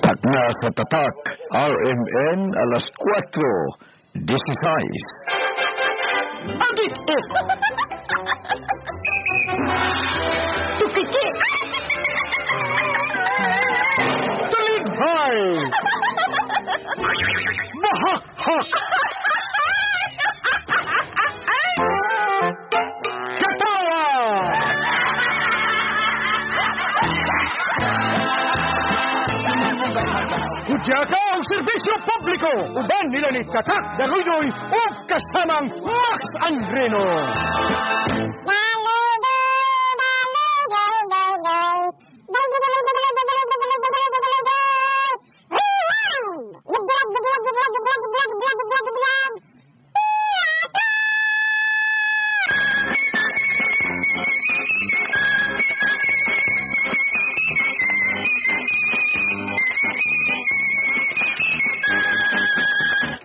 Takna sa Tatak, RMN, alas 4:16. Agit-it! Tukiki! Talighay! Mahak-hak! Katawa! Hudyaka ang serbisyo publiko! Uban nila ni Tatak Daluidoy o kasamang Max Andreno!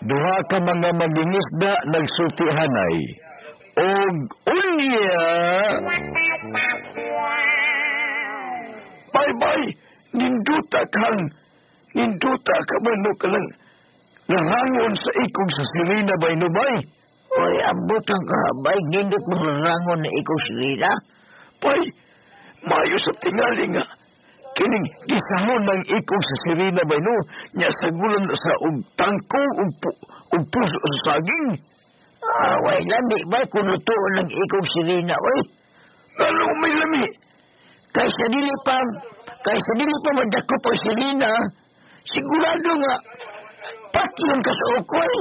Duha ka mga mangingisda nagsultihanay. Og unya! Bye-bye! Ninduta ka man no ka lang larangon sa ikog sa sirena bay no bay? Oy, ambot ang kahabay, nindot mong larangon na ikog sirena? Bay, mayo sa tingali nga. Kining gisahon ng ikog sa sirena bay no, nya sagulan sa og tangko og puso sa saging. Ah, way lami bay kung lutuon ng ikog sirena, oy. Lalo may lami. Kaysa dili pa madakop ang sirena, sigurado nga patyon ka sa ukoy.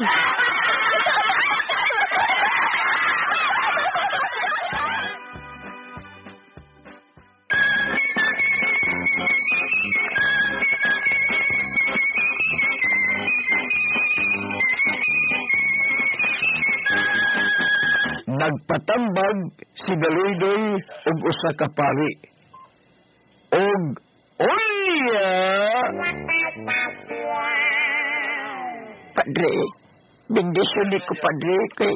Nagpatambag si Daluidoy og usa ka pari. Og unya! Padre, bendisyon ni ko, padre, kay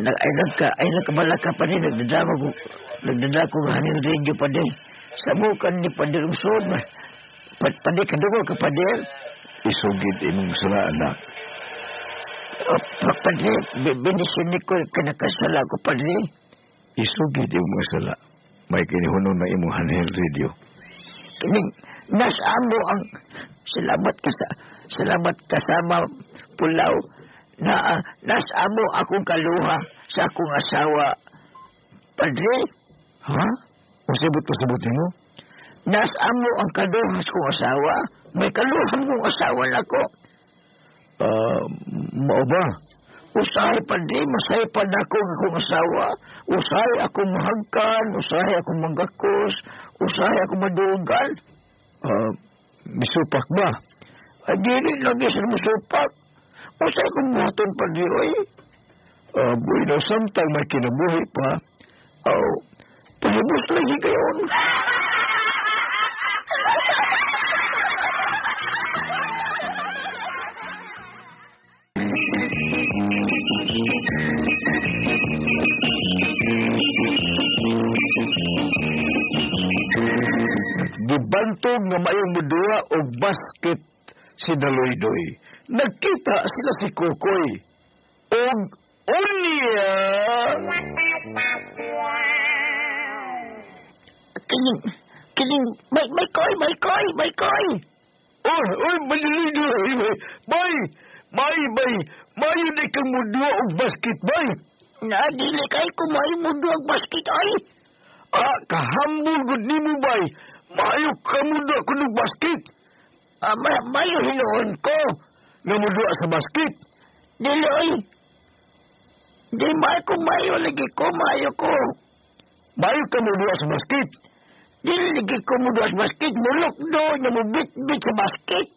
ay nagkabalaka pa rin, nagdadama ko hanin radio, padre. Sabukan ni padre Rumsod, padre, kadugo ka, padre. Isugid imong sala, anak. Padre, bendisyon ni ko, kinakasala ko, padre. Isugid imong sala. May kinihunon na imong handheld radio. Kining, nasamo ang salamat kasama pulaw na nasamo akong kaluha sa akong asawa. Padre? Ha? Masabot pasabot nimo? Nasamo ang kaluha sa akong asawa. May kaluhan kong asawa nako. Mao ba? Usahay, padre, masahay pa na ako ang akong asawa. Usahay akong mahagkan, usahay akong manggakos, usahay akong madugan. Misupak ba? Ay, dili lagi sa musupak. Usahay akong buhaton, padre, oy. Bueno, samtang may kinabuhi pa. Oh, pahibos lagi kayon. Gibantog nga mayong muduha og basket si Daluidoy. Nagkita sila si Kokoy. Og unya! Kining, may koy, may koy, may koy! Oy, oy, Daluidoy, bay, bay, bay, mayo di kang muduha og basket, bay! Na, dili kay kumayo muduha og basket, ay! Ah, kahambol gud nimo, bay! Mayo ka muduha kunog basket! Ah, mayo hinuon ko! Nga muduha sa basket! Dili, oy! Di mayo ko, mayo lagi ko, mayo ko! Mayo ka muduha sa basket! Dili lagi ko muduha sa basket, mulok do, nga mubit-bit sa basket!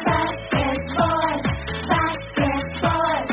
Basketball, basketball,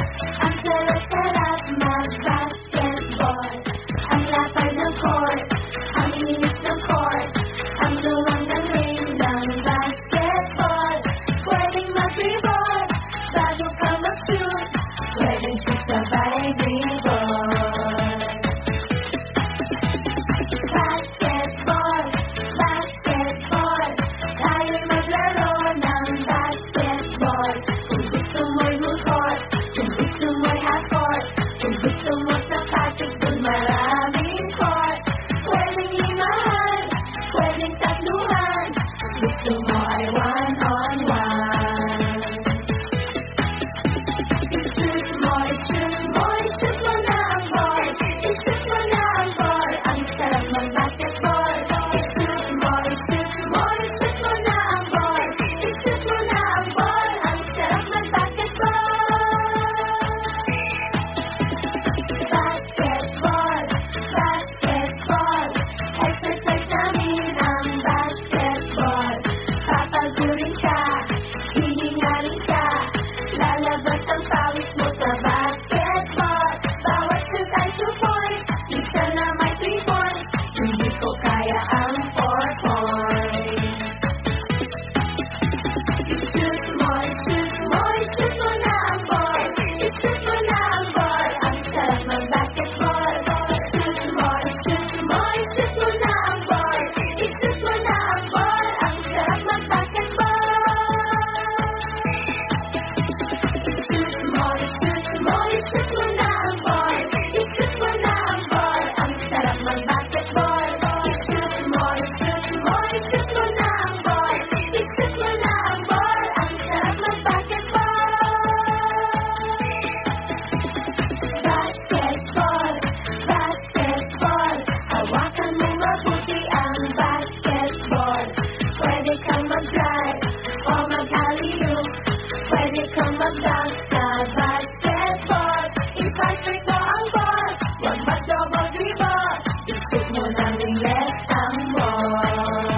Mag-dunk sa basketball. I-fast break mo ang ball. Huwag mag-double dribble. I-shoot mo ng ringless ang ball.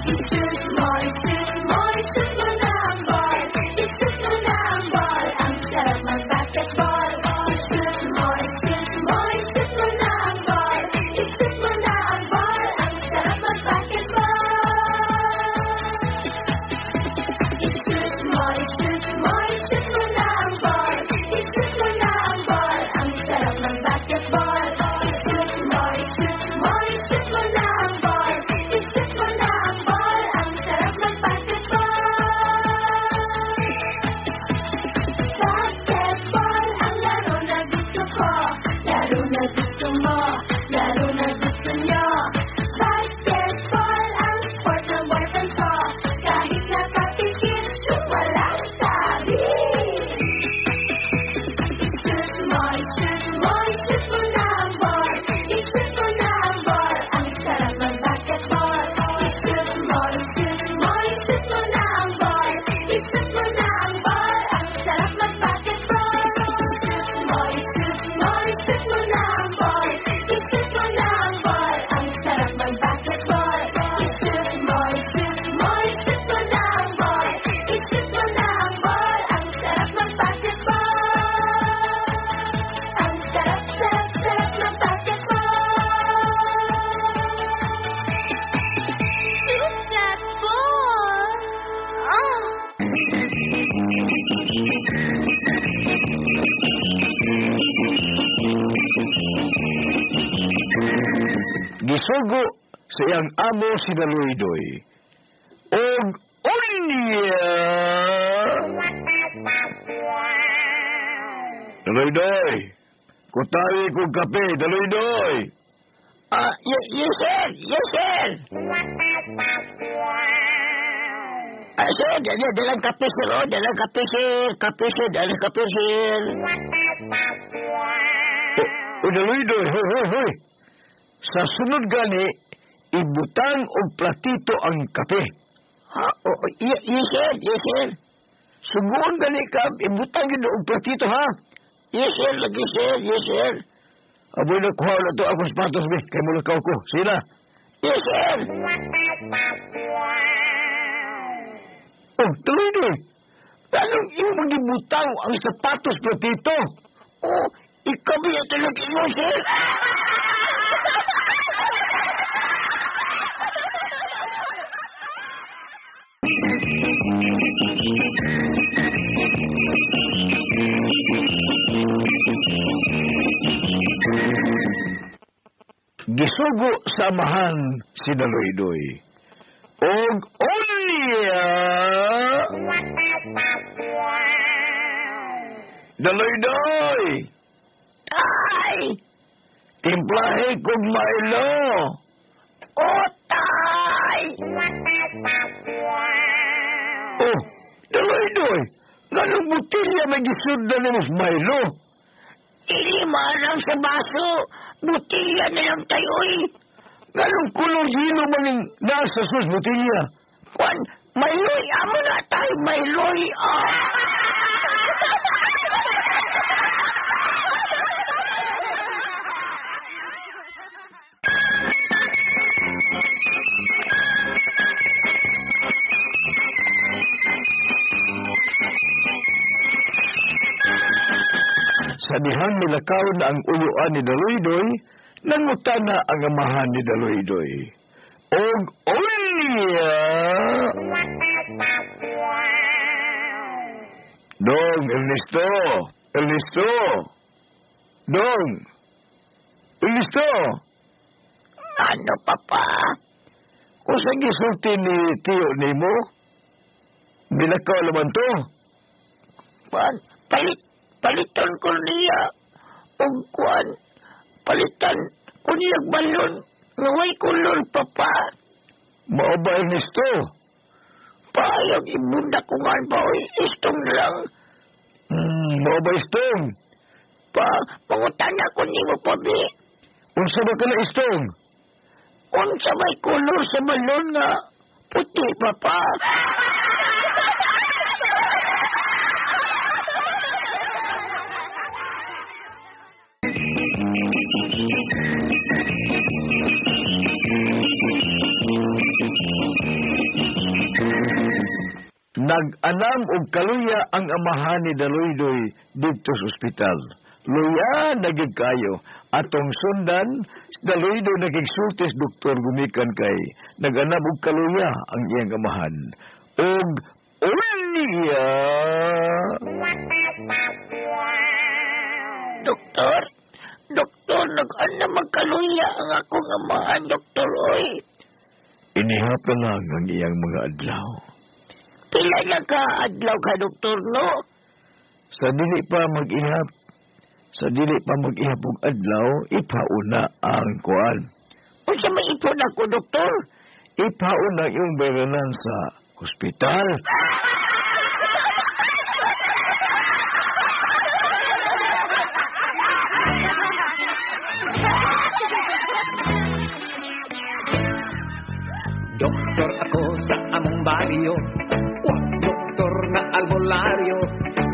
I-shoot mo, i-shoot mo, i-shoot mo na ang ball. I-shoot mo na ang ball. Ang sarap mag-basketball. I-shoot mo, i-shoot mo, i-shoot mo na ang ball. I-shoot mo na ang ball. Ang sarap mag-basketball. I-shoot mo, i-shoot mo, i-shoot mo na ang ball. I-shoot mo na ang ball. Ang sarap mag-basketball. I-shoot mo, i-shoot mo, i-shoot mo na ang ball. I-shoot mo na ang ball. Ang sarap mag-basketball. Basketball, ang laro na gusto ko. Laro na gusto mo. Laro na gusto nyo. Basketball, ang sport ng boyfriend ko. Kahit nakapikit, shoot, walang sabi. I-shoot mo, i-shoot mo, i-shoot mo na ang ball. I-shoot mo na ang ball. Ang sarap mag-basketball. I-shoot mo, i-shoot mo, i-shoot mo na ang ball. I-shoot mo na ang ball. Ang sarap mag-basketball. I-shoot mo, i-shoot mo, i-shoot mo na ang ball. I-shoot mo na ang ball. Ang sarap mag-basketball. I-shoot mo, i-shoot mo, i-shoot mo na ang ball. I-shoot mo na ang ball. Ang sarap mag-basketball. Ang sarap, sarap, sarap mag-basketball. Shoot that ball! Ah! Gisugo sa iyang amo si Daloydoy. Og unya! Daloydoy! Kutawi kong kape, Daloydoy! Ah, yes, sir. Yes, sir. Ah, sir, dalang kape, sir. Oh, dalang kape, sir. Kape, sir. Dalang kape, sir. O, Daloydoy, hoy, hoy, hoy! Sa sunod gani, ibutang og platito ang kape. Ha? Oh, yes, sir. Yes, sir. Sugoon gani ka, ibutang gid og platito, ha? Yes, sir. Lagi, sir. Yes, sir. Aboy na kuha na to akong sapatos, be. Kay mulakaw ko. Sila. Yes, sir. Oh, Daloydoy. Anong imong gibutang ang sapatos platito? Oh, ikaw ba yung tulog ingon, sir? Gisugo sa amahan si Daloydoy. Og unya! Daloydoy! Tay! Timplahe kog Milo! Oh, tay! Oh, Daloydoy! Nganong botelya may gisudlan nimo sa Milo? Dili man sa baso. Botelya na lang tayo, eh. Nganong kulor hilo man yung nasa sus botelya? Kwan, Mailoy, amo na tayo, Mailoy. Ah! Sa dihang nilakaw na ang uyuan ni Daloydoy, nangutana ang amahan ni Daloydoy. Og unya! Dong, Ernesto! Ernesto! Dong! Ernesto! Ano, papa? Kung sa gisulti ni Tiyo nimo, bilakaw naman to. Kwan, palitan ko niya. Og kwan, palitan ko niya balon. Ngaway kulor, papa. Mao ba, Ernesto? Payag ibunda ko nga pa, oy, istong lang. Mao ba, istong? Pa, mangutana ko nimo pa, be. Unsa ba ka na istong? Unsa may kulor sa balon nga puti, papa. Nag-anam og kaluya ang amahan ni Daloydoy didto sa ospital. Luya na gyud kayo. Atong sundan, si Daloydoy nakigsulti sa doktor gumikan kay nag-anam og kaluya ang iyang amahan. Og unya! Doktor, doktor, nag-anam ang kaluya ang akong amahan, doktor, oy. Inihap na lang ang iyang mga adlaw. Pila na ka adlaw ka, doktor, no? Sa dili pa mag-ihap, sa dili pa mag-ihap og adlaw, ipauna ang kuan. Unsa may ipon ako, doktor? Ipauna ang iyong bayranan sa hospital. Doktor ako sa among baryo, wa doktor nga albularyo.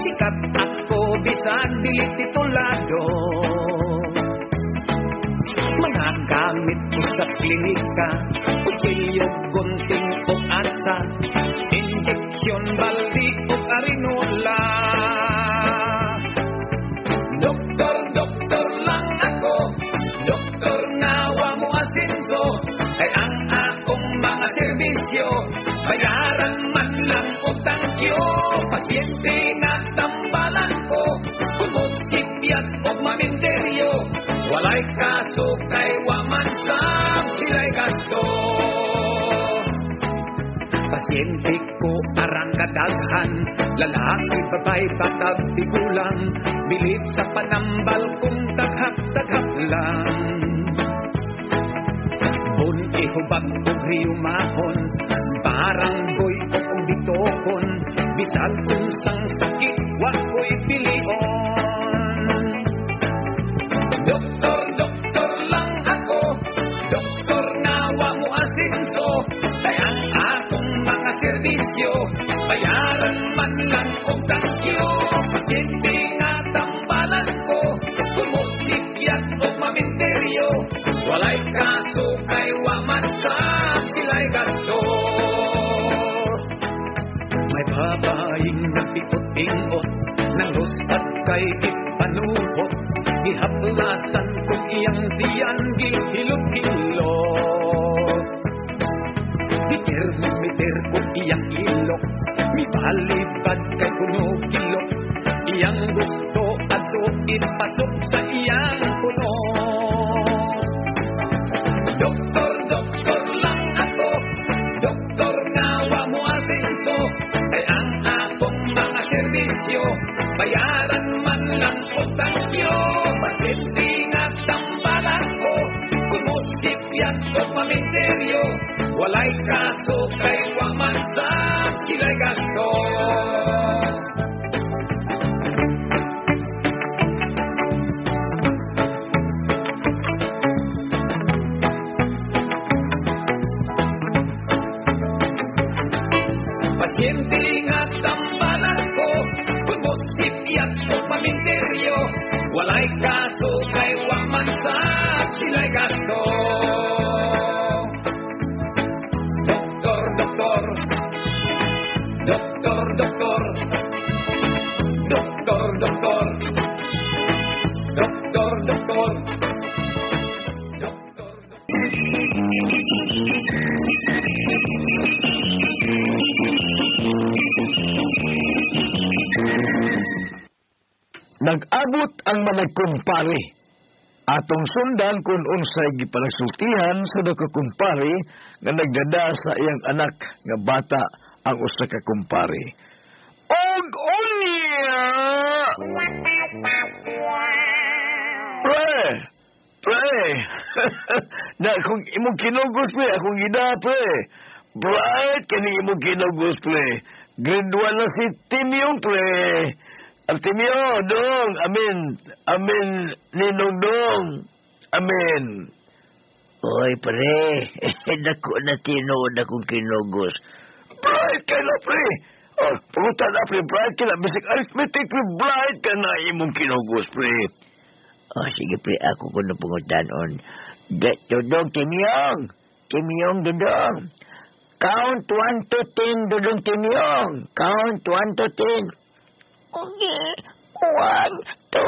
Sikat ako bisan dili titulado. Mga gamit ko sa klinika, kutsilyo, gunting o atsa, injeksyon, baldi o arinola. Doktor, doktor lang ako, doktor nga wa mo asinso, kay ang akong mga serbisyo, bayaran man lang o thank you. Pasyente nga tambalan ko, kumot sipyat o maminteryo, walay kaso kay wa man sab sila'y gasto. Pasyente ko arang kadaghan, lalaki, babae, batag, tigulang, bilib sa panambal kong taghap-taghap lang. Bunti hubag og riyumahon, barang boy og bitokon, bisan unsang sakit wa ko'y pilion. Doktor, doktor lang ako, doktor nga wa mo asinso, kay ang akong mga serbisyo, bayaran man lang og thank you. Pasyente nga tambalan ko, kumusipyat og maminteryo, walay kaso kay wa man sa sila'y gasto. May babaeng napiot-ingot, nanglusad kay ipanuhot, gihaplasan kong iyang tiyan, gihilot-hilot. Gitermometer ko iyang ilok, mibalibad kay kuno kilok, iyang gusto adto ipasok sa iyang kuno. Doktor, doktor lang ako, doktor nga wa mo asinso, kay ang akong mga serbisyo, bayaran man lang o thank you. Pasyente nga tambalan ko, kumusipyat o paminteryo, walay kaso kay wa man sa sila'y gasto. Pasyente nga tambalan ko, kumusipyat o paminteryo, walay kaso kay wa man sa sila'y gasto. Doktor, doktor, doktor, doktor, doktor, doktor, doktor, doktor, doktor. Nag-abot ang managkumpare. Atong sundan kung unsay gipanagsultihan sa nakakumpare nga nagdada sa iyang anak nga bata ang usa ka kumpare. Og unya! Pre! Pre! Na kung imong kinugos, pre, akong gina, pre. Bright kini imong kinugos, pre. Grade 1 na si Timyong, pre. Artemio, dong, amin, amin, ninong dong, amin. Oy, pre, dako na tinuod akong kinugos. Bright ka na, pre. Oh, punta na, pre, bright ka na. Basic arithmetic, pre, bright ka na imong kinugos, pre. Oh, sige pre, ako ko na pangutanon. Dudong Timyong! Timyong, Dudong! Count 1 to 10, Dudong Timyong! Count 1 to 10. Okay. 1, 2,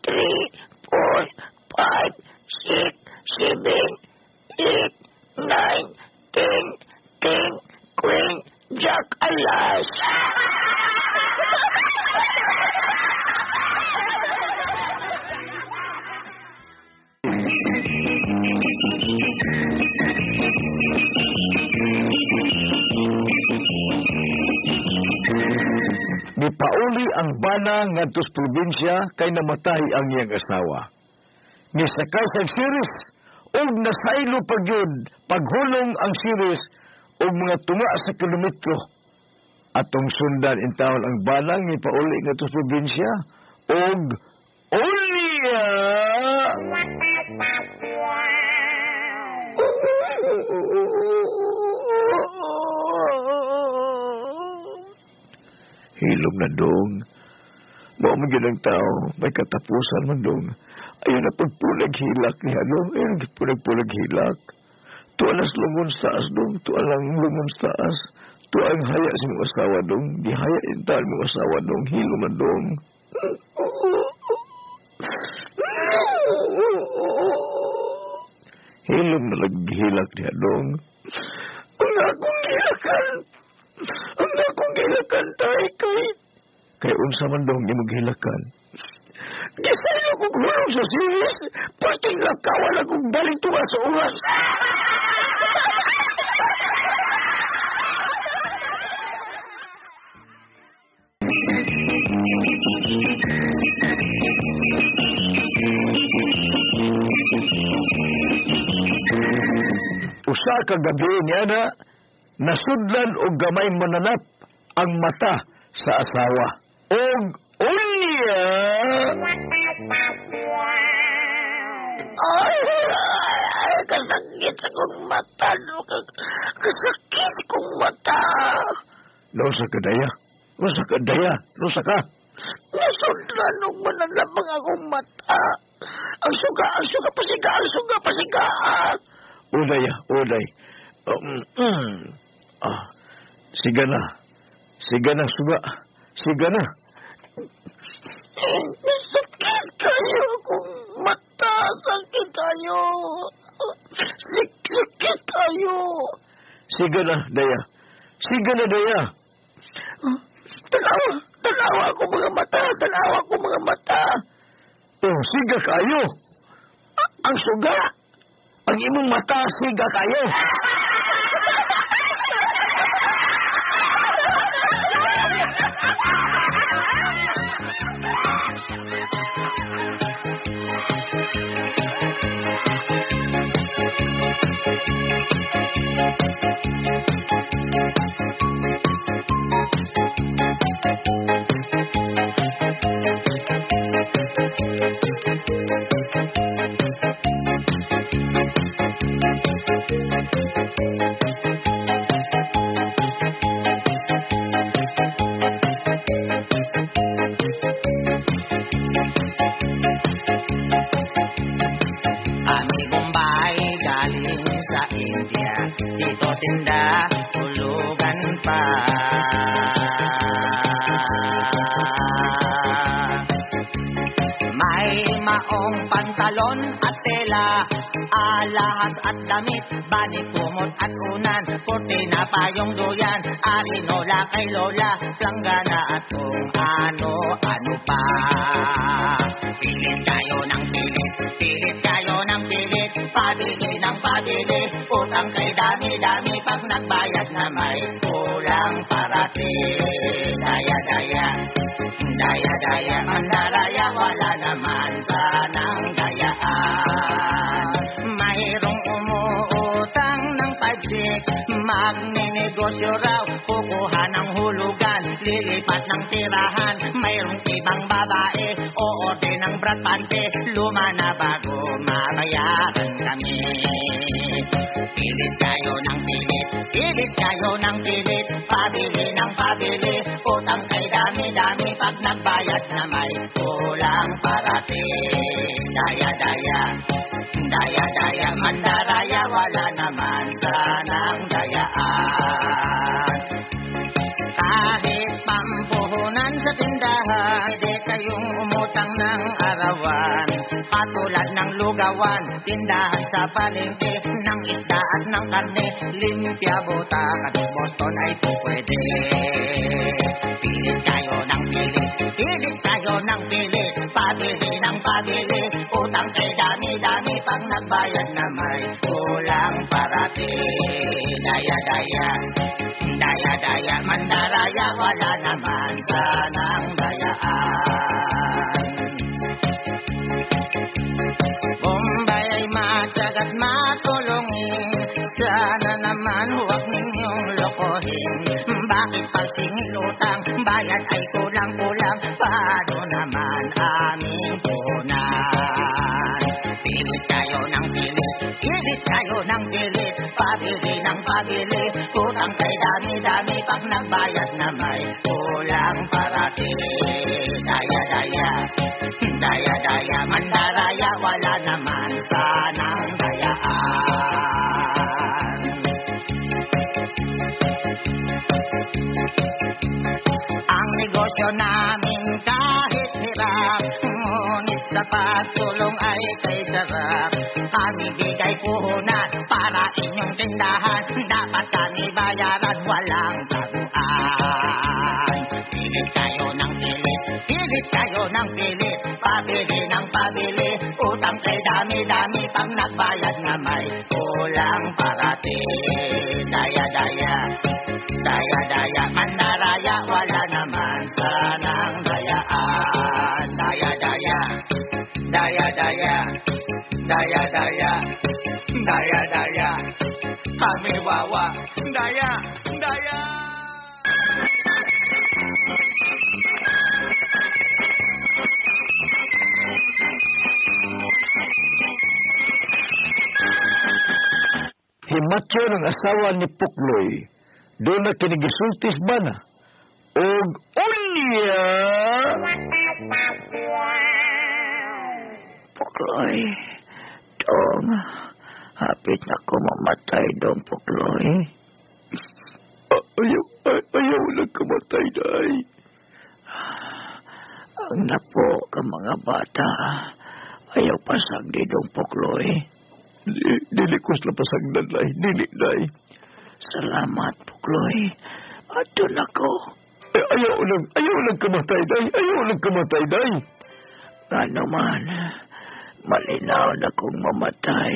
3, 4, 5, 6, 7, 8, 9, 10, King, Queen, Jack, alas! Nipauli ang bana ngadto sa probinsya kay namatay ang iyang asawa. Nisakay sa series ug nasaylo pa gyud paghulong ang series ug mga tunga sa kilometro. Atong sundan intawon ang banang nipauli ngadto sa probinsya ug uliya. Hilom na dong. Mao man gyud ang tao, may katapusan man dong. Ayun na pagpulag hilak niya dong. Ayun na pagpulag hilak. Tuwa nas lungon sa taas dong. Tuwa lang lungon sa taas. Tuwa ang haya sa mong asawa dong. Gihaya intaan mong asawa dong. Hilom na dong. Hilom na naghilak niya dong. Ang akong gilakan. Ang akong gilakan tay kay. Kay unsa man dong imong gilakan. Gisayo kong hulong sa series. Perting lakawan akong balik tuwa sa oras. Usa ka gabi niya na nasudlan og gamay mananap ang mata sa asawa. Og unya! Ay, ay, kasakit sa kong mata. Kasakit sa kong mata. Nusa ka daya. Nusa ka daya. Nusa ka. Nasudlan og mananap ang akong mata. Ang suga, pasiga, ang suga, pasiga. Uday, uday. Siga na. Siga na, suga. Siga na. Sakit kayo akong mata. Sakit kayo. Sakit kayo. Siga na, daya. Siga na, daya. Tanawa, tanawa ako mga mata. Tanawa ako mga mata. Oh, siga kayo. Ang suga. Ang imong mata, siga kayo. Ami Bombay galing sa India, dito tinda hulugan pa. May maong pantalon at tela, alahas at damit, banit, kumot at unan, kurtina, payong duyan, arinola kay lola, planggana at kung ano-ano pa. Pilit kayo ng pilit, pilit kayo ng pilit, pabili ng pabili, utang kay dami-dami, pag nagbayad na may kulang parati. Daya-daya, daya-daya, mandaraya, wala naman sanang dayaan. Mayroong umuutang ng 5-6, magninegosyo raw, kukuha ng hulugan, lilipat ng tirahan, mayroong ibang babae, oorde ng brat pante, luma na bago mabayaran kami. Pilit kayo ng pilit, pilit kayo ng pilit, pabili ng pabili, utang kay dami-dami, pag nagbayad na may kulang parati. Pwede kayong umutang ng arawan, katulad ng lugawan, tindahan sa palengke, ng isda at ng karne, limpia, buta, kapit Boston ay pwede. Pilit kayo ng pilit, pilit kayo ng pilit, pabili ng pabili, utang kay dami-dami, pag nagbayad na may kulang parati. Daya-daya, daya-daya, mandaraya, wala naman sanang dayaan. Bombay ay matyagat matulungin, sana naman huwag ninyong lokohin. Bakit pag singil utang, bayad ay kulang-kulang, paano naman aming punan? Pilit kayo ng pilit, pilit kayo ng pilit, pabili ng pabili, utang kay dami-dami, pag nagbayad na may kulang parati. Daya-daya, daya-daya, mandaraya, wala naman sanang dayaan. Ang negosyo namin kahit hirap, ngunit sa pagtulong ay kay sarap. Kami bigay puhunan para inyong tindahan, dapat kami bayaran, walang taguan. Pilit kayo ng pilit, pilit kayo ng pilit, pabili ng pabili, utang kay dami-dami, pag nagbayad na may kulang parati. Daya-daya, daya-daya, mandaraya, wala naman sanang dayaan. Daya-daya, daya-daya, daya-daya, daya-daya, kami wawa, daya, daya. Himatyo ng asawa ni Pukloy, doon na kinigisultis ba na? Og unya! Pukloy, dong, hapit na ko mamatay dong, Pukloy. Ayaw, ayaw lang kamatay, day. Ang napo ka mga bata, ayaw pasagdi dong, Pukloy. Dili ko sila pasagdan, day. Dili, day. Salamat, Pukloy. Ato na ko. Ayaw lang kamatay, day. Ayaw lang kamatay, day. Ano man, malinaw na kong mamatay.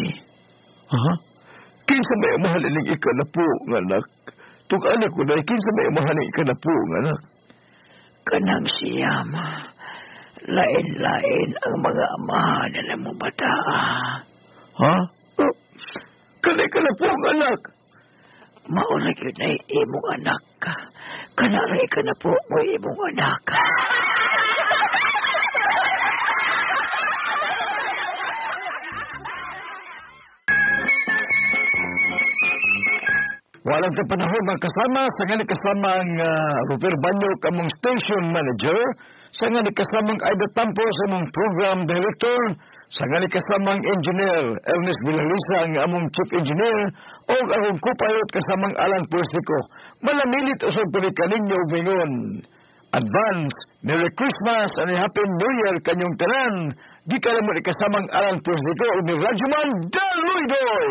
Ha? Kinsa may amahan ining ikanapo, nga anak? Tung anak ko, day, kinsa may amahan ining ikanapo, nga anak? Kanang siyam, lain-lain ang mga amahan nila mo bata. Ha? Oh, kanay kanapo, nga anak? Mauna yun ay imong anak. Kanaray ka na po mo imong anak. Walang kapanahon mga kasama, sa nga ni kasamang Ruper Banyo kamong station manager, sa nga ni kasamang Aida Tampo sa among program director, sa nga ni kasamang engineer Ernest Villalisa ang among chief engineer, o akong co-pilot kasamang Alan Puestico. Malamilit usab kuni kaninyo mingon. Advance, Merry Christmas and a Happy New Year kanyong tanan. Di ka mo ni kasamang Alan Puestico o ni Radyoman Daluidoy!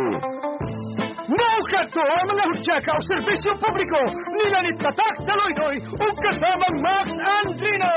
Maukato ang mga hudyaka o serbisyo publiko nila ni Tatak Daloydoy ug kasamang Max Andrino.